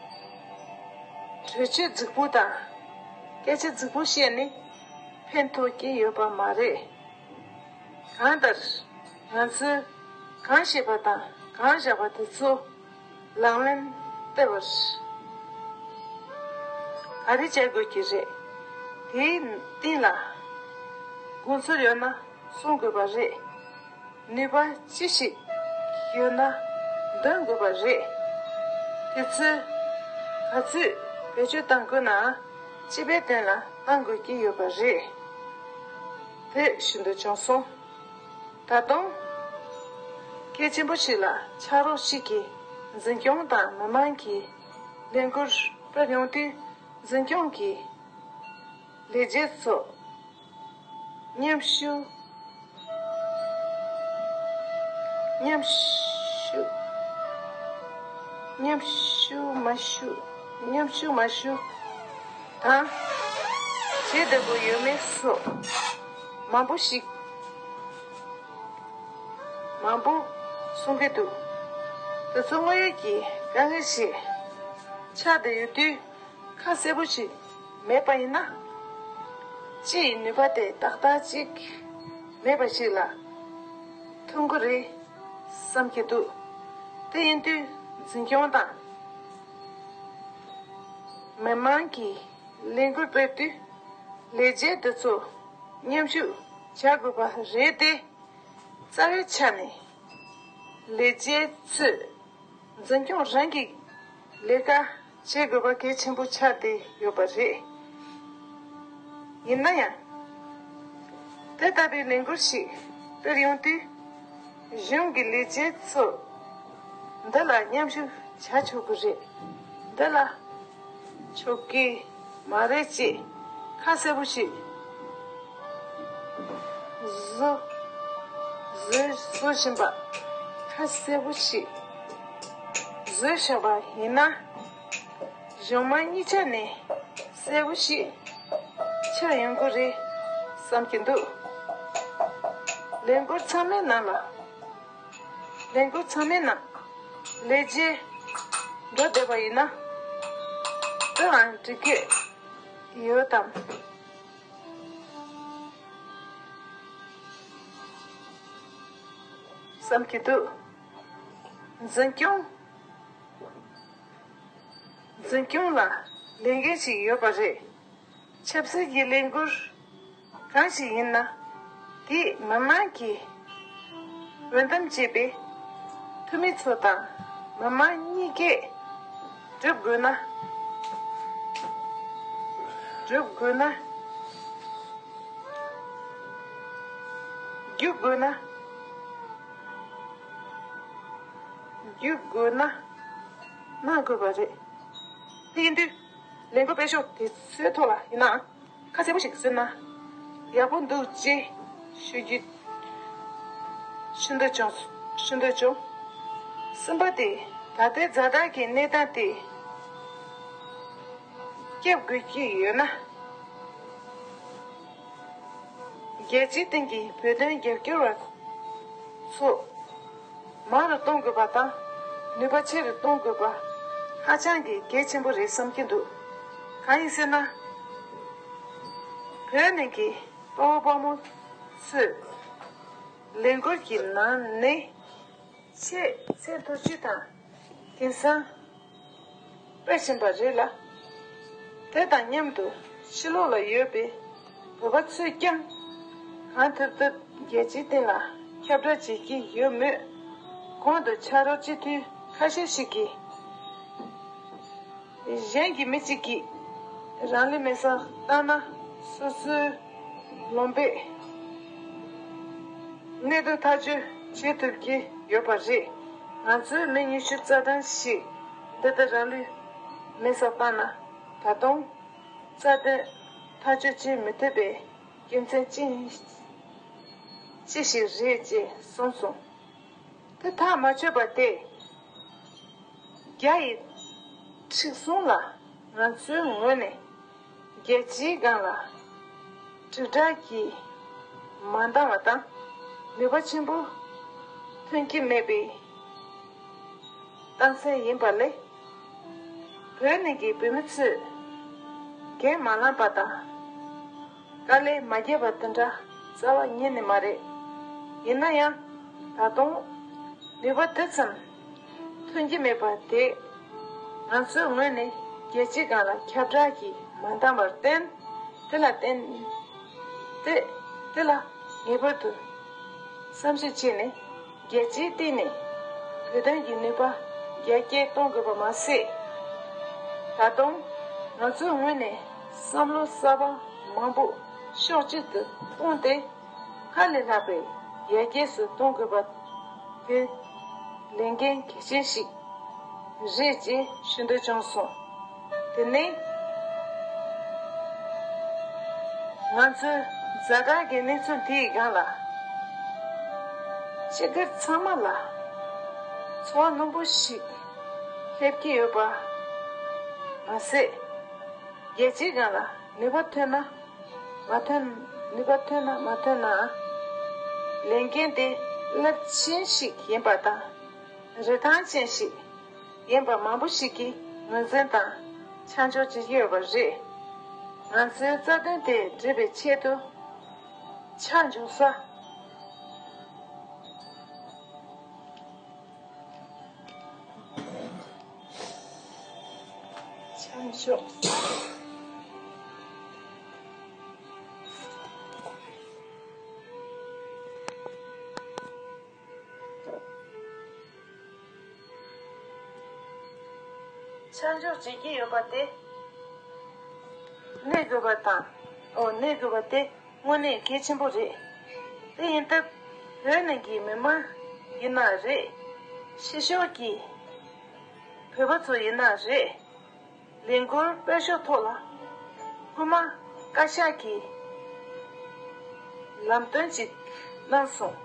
གྲོས་ཆོད་རྫིག་པོ་དང་སྐད་ཆ་རྫིག་པོ་བཤད་ནས་ཕན་ཐོགས་ཀྱི་ཡོད་པ་མ་རེད། གང་ལྟར། ང་ཚོས་གང་བཤད་པ་དང་གང་བཞག་པ་དེ་ཚོ་ལག་ལེན་བསྟར་བར་ག་རེ་བྱ་དགོས་ཀྱི་རེད། དེའི་སྟེང་ལ་དགོངས་ཚུལ་ཡོད་ན་གསུང་དགོས་པ་རེད། ནུས་པ་ཅི་ཞིག་ཡོད་ན་འདོན་དགོས་པ་རེད། དེ་ཚོས་ག་ཚོད་བེད་སྤྱོད་གཏང་དགོས་ན་སྤྱི་པའི་དོན་ལ་གཏང་དགོས་ཀྱི་ཡོད་པ་རེད། དེ་ཞུ་འདོད་བྱུང་སོང་། ད་དུང་། གལ་ཆེན་པོ་ཞིག་ལ་ཕྱག་རོགས་ཤིག་གིས་འཛིན་སྐྱོང་དང་མི་མང་གི་ལས་འགུལ་སྤེལ་ཡོང་དུས། འཛིན་སྐྱོང་གི་ལས་བྱེད་ཚོ་མཉམ་ཞུགས། མཉམ་ཞུགས། མཉམ་ཞུགས་མ་ཞུགས། མཉམ་ཞུགས་མ་ཞུགས་དང་། བྱེད་བདེ་པོ་ཡོད་མེད་སོགས་མང་པོ་ཞིག་མང་པོ་གསུང་གི་འདུག་དེ་ཚོ་དངོས་ཡོད་ཀྱི་དཀའ་ངལ་ཞིག་ཆགས་བསྡད་ཡོད་དུས། ཁ་གསལ་པོ་ཞིག་མེད་པ་ཡིན་ན། སྤྱི་ཡི་ནུས་པ་དེ་ཏག་ཏག་ཅིག་མེད་པ་ཞིག་ལ་ཐུག་གི་རེད་བསམ་གྱི་འདུག་དེ་ཡིན་དུས་འཛིན་སྐྱོང་དང་མི་མང་གི་ལས་འགུལ་སྤེལ་དུས། ལས་བྱེད་དེ་ཚོ་མཉམ་ཞུགས་བྱ་དགོས་པ་རེད་དེ། རྩ་བའི་ཆ་ནས་ལས་བྱེད་ཚོས་འཛིན་སྐྱོང་རང་གི་ལས་ཀ་བྱེད་དགོས་པ་གལ་ཆེན་པོ་ཆགས་བསྡད་ཡོད་པ་རེད། ཡིན་ན་ཡང་། དེ་ལྟ་བུའི་ལས་འགུལ་ཞིག་སྤེལ་ཡོང་དུས། གཞུང་གི་ལས་བྱེད་ཚོ་འདི་ལ་མཉམ་ཞུགས་བྱ་ཆོག་གི་རེད། འདི་ལ་ཆོག་གི་མ་རེད་ཅེས་ཁ་གསལ་པོ་ཞིག་བཟོ་བཟོས་བཟོ་བཞིན་པ། ཁ་གསལ་པོ་ཞིག་བཟོས་བཞག་པ་ཡིན་ན། གཞུང་མང་གཉིས་ཆ་ནས་གསལ་པོ་ཞིག་ཆགས་ཡོང་གི་རེད་བསམ་གྱི་འདུག་ལས་འགུལ་ཚང་མའི་ནང་ལ། ལས་འགུལ་ཚང་མའི་ནང་ལས་བྱེད་འགྲོ་བསྡད་པ་ཡིན་ན། དེའང་འགྲིག་གི་ཡོད་དམ་བསམ་གྱི་འདུག་འཛིན་སྐྱོང་། འཛིན་སྐྱོང་ལ་ལས་འགན་ཞིག་ཡོད་པ་རེད། ཆབ་སྲིད་ཀྱི་ལས་འགུལ་གང་ཞིག་ཡིན་ན། དེས་མི་མང་གི་འོས་འདེམས་བྱས་པའི་འཐུས་མི་ཚོ་དང་མི་མང་གཉིས་ཀས་སྒྲུབ་དགོས་ན། སྒྲུབ་དགོས་ན། བརྒྱུད་དགོས་ན། བརྒྱུད་དགོས་ན། གནང་དགོས་པ་རེད། དེ་ཡིན་དུས། ལས་འགུལ་སྤེལ་ཕྱོགས་དེ་ཚོའི་ཐོག་ལ་ཡིན་ནའང་། ཁ་གསལ་པོ་ཞིག་གསུངས་ན་ཡག་པོ་འདུག་ཅེས་ཞུ་རྒྱུ། ཞུ་འདོད་བྱུང་། ཞུ་འདོད་བྱུང་། གསུམ་པ་དེ། ད་ལྟའི་ཛ་དྲག་གི་གནས་སྟངས་དེ། བསྐྱབ་དགོས་ཀྱི་ཡོད་ན། རྒྱལ་སྤྱིའི་སྟེང་གི་བོད་དོན་རྒྱབ་སྐྱོར་བ་ཚོ་མང་རུ་གཏོང་དགོས་པ་དང་། ནུས་པ་ཆེ་རུ་གཏོང་དགོས་པ་ཧ་ཅང་གི་གལ་ཆེན་པོ་རེད་བསམ་གྱི་འདུག་གང་ཡིན་ཟེར་ན། བོད་ནང་གི་དཔའ་བོ་དཔའ་མོ་ཚོས་ལས་འགུལ་གྱི་ནང་ནས་ཆེས་ཚད་མཐོ་ཤོས་དང་དེང་སང་སྤེལ་བཞིན་པ་རེད་ལ། དེ་དང་མཉམ་དུ་ཕྱི་ལོགས་ལ་ཡོད་པའི་བོད་པ་ཚོས་ཀྱང་གང་ཐུབ་ཐུབ་རྒྱལ་སྤྱིའི་སྟེང་ལ་ཁྱབ་བསྒྲགས་བྱེད་ཀྱི་ཡོད་མོད། གོང་དུ་ཕྱག་རོགས་སྤྱི་འཐུས་ཁ་ཤས་ཤིག་གིས། གཞན་གྱི་མི་གཅིག་གིས་རང་ལུས་མེ་སྲེག་བཏང་ན་སོ་སོའི་ལུང་པས་གནད་དོན་ཐག་གཅོད་བྱེད་ཐུབ་ཀྱི་ཡོད་པ་རེད། ང་ཚོའི་མི་ཉི་ཤུ་རྩ་གྲངས་ཤིག་འདི་ལྟར་རང་ལུས་མེ་སྲེག་བཏང་ན། ད་དུང་རྩ་དོན་ཐག་གཅོད་བྱེད་མི་ཐུབ་པའི་རྒྱུ་མཚན་ཅི་ཅི་ཞིག་རེད་ཅེས་གསུངས་སོང་། དེ་ཐག་མ་ཆོད་པ་དེ། རྒྱ་ཡི་མཁྲེགས་བཟུང་ལ་ང་ཚོའི་ངོས་ནས་རྒྱལ་སྤྱིའི་སྒང་ལ་དྲིལ་བསྒྲགས་ཀྱིས་མ་འདང་བ་དང་། ནུས་པ་ཆེན་པོ་ཐོན་གྱི་མེད་པའི་རྟགས་མཚན་ཡིན་པ་ལས། བོད་ནང་གི་བོད་མི་ཚོས་འགན་མ་བླངས་པ་དང་། དཀའ་ལས་མ་བརྒྱབ་པ་དེ་འདྲ་རྩ་བ་ཉིད་ནས་མ་རེད། ཡིན་ན་ཡང་ད་དུང་ནུས་པ་དེ་ཙམ་ཐོན་གྱི་མེད་པ་དེ་ང་ཚོའི་ངོས་ནས་རྒྱལ་སྤྱིའི་སྒང་ལ་ཁྱབ་བསྒྲགས་ཀྱིས་མ་འདང་བར་བརྟེན། དེ་ལ་བརྟེན་ཏེ་དེ་ལ་ངེས་པར་དུ་བསམ་ཞིབ་བྱས་ནས། རྒྱལ་སྤྱིའི་སྟེང་ནས་བོད་དོན་གྱི་ནུས་པ་རྒྱ་སྐྱེད་གཏོང་དགོས་པ་མ་ཟད། ད་དུང་ང་ཚོའི་ངོས་ནས་བསམ་བློ་གསར་པ་མང་པོ་ཕྱོགས་གཅིག་ཏུ་བསྐུངས་ཏེ། སྔར་ལས་ལྷག་པའི་ཡར་རྒྱས་སུ་གཏོང་དགོས་པ་དེ་ལས་འགན་གལ་ཆེན་ཞིག་རེད་ཅེས་ཞུ་འདོད་བྱུང་སོང་། དེ་ནས་ང་ཚོའི་ཛ་དྲག་གི་གནས་ཚུལ་འདིའི་སྒང་ལ་སྤྱི་སྒེར་ཚང་མ་ལ་ཚོར་བ་རྣོན་པོ་ཞིག་སླེབས་ཀྱི་ཡོད་པ་མ་ཟད། རྒྱལ་སྤྱིའི་སྒང་ལ་ནུས་པ་ཐོན་ན་མ་ཐོན། ནུས་པ་ཐོན་ན་མ་ཐོན་ན། ལས་འགན་དེ་རླབས་ཆེན་ཞིག་ཡིན་པ་དང་། རིན་ཐང་ཅན་ཞིག་ཡིན་པ་མང་པོ་ཞིག་གིས་ངོས་འཛིན་དང་ཆ་འཇོག་བྱེད་ཀྱི་ཡོད་པ་རེད། ང་ཚོའི་རྩ་དོན་དེ་འགྲུབ་པའི་ཆེད་དུ་ཆ་འཇོག་ས། ཆ་འཇོག་ཆ་འཇོག་བྱེད་ཀྱི་ཡོད་པ་དེ་གནས་དགོས་པ་དང་། ཨོ། གནས་དགོས་པ་དེ་དངོས་གནས་གལ་ཆེན་པོ་རེད། དེ་ཡིན་སྟབས་བོད་ནང་གི་མི་མང་ཡིན་ན་རེད། ཕྱི་ཕྱོགས་ཀྱི་བོད་པ་ཚོ་ཡིན་ན་རེད། ལས་འགུལ་སྤེལ་ཕྱོགས་ཐོག་ལ་སྐུལ་མ་བཀའ་ཤག་གིས་ལམ་སྟོན་ཅིག་གནང་སོང་།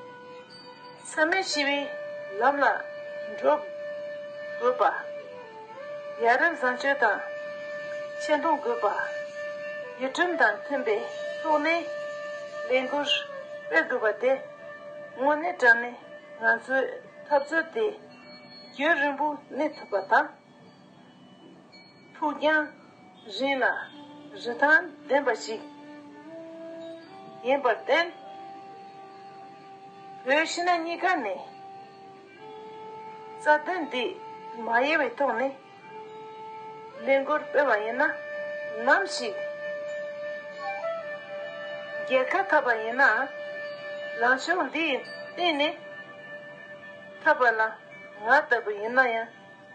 མཚམས་མེད་ཞི་བའི་ལམ་ལ་འགྲོ་དགོས་པ། ཡ་རབས་བཟང་སྤྱོད་དང་ཆེ་མཐོང་དགོས་པ། ཡུལ་ཁྲིམས་དང་མཐུན་པའི་ཐོག་ནས་ལས་འགུལ་སྤེལ་དགོས་པ་དེ་དངོས་གནས་དྲང་གནས་ང་ཚོའི་འཐབ་རྩོད་དེ་རྒྱུན་རིང་པོ་གནས་ཐུབ་པ་དང་། ཕུགས་རྒྱང་རིང་ལ་རིན་ཐང་ལྡན་པ་ཞིག་ཡིན་པར་བརྟེན། བོད་ཕྱི་ནང་གཉིས་ཀ་ནས་རྩ་དོན་འདི་མ་ཡལ་བའི་ཐོག་ནས་ལས་འགུལ་སྤེལ་བ་ཡིན་ན། ནམ་ཞིག་རྒྱལ་ཁ་ཐོབ་པ་ཡིན་ན། ལངས་ཕྱོགས་འདི་ཡི་སྟེང་ནས་ཐོབ་པ་ལ་ང་ལྟ་བུ་ཡིན་ན་ཡང་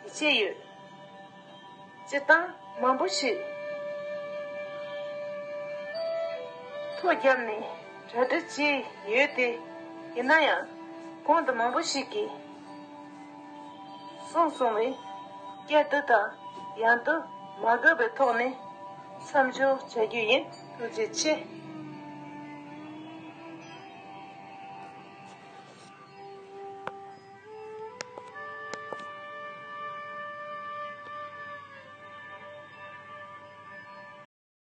ཡིད་ཆེས་ཡོད། སྤྱིར་བཏང་མང་པོ་ཞིག་ཐུགས་བརྒྱབ་ནས་གྲ་སྒྲིག་བྱས་ཡོད་དེ། ཡིན་ན་ཡང་གོང་དུ་མང་པོ་ཞིག་གིས་གསུངས་སོང་བས། བསྐྱར་དུ་དང་ཡང་དུ་མ་དགོས་པའི་ཐོག་ནས་མཚམས་འཇོག་བྱ་རྒྱུ་ཡིན། ཐུགས་རྗེ་ཆེ།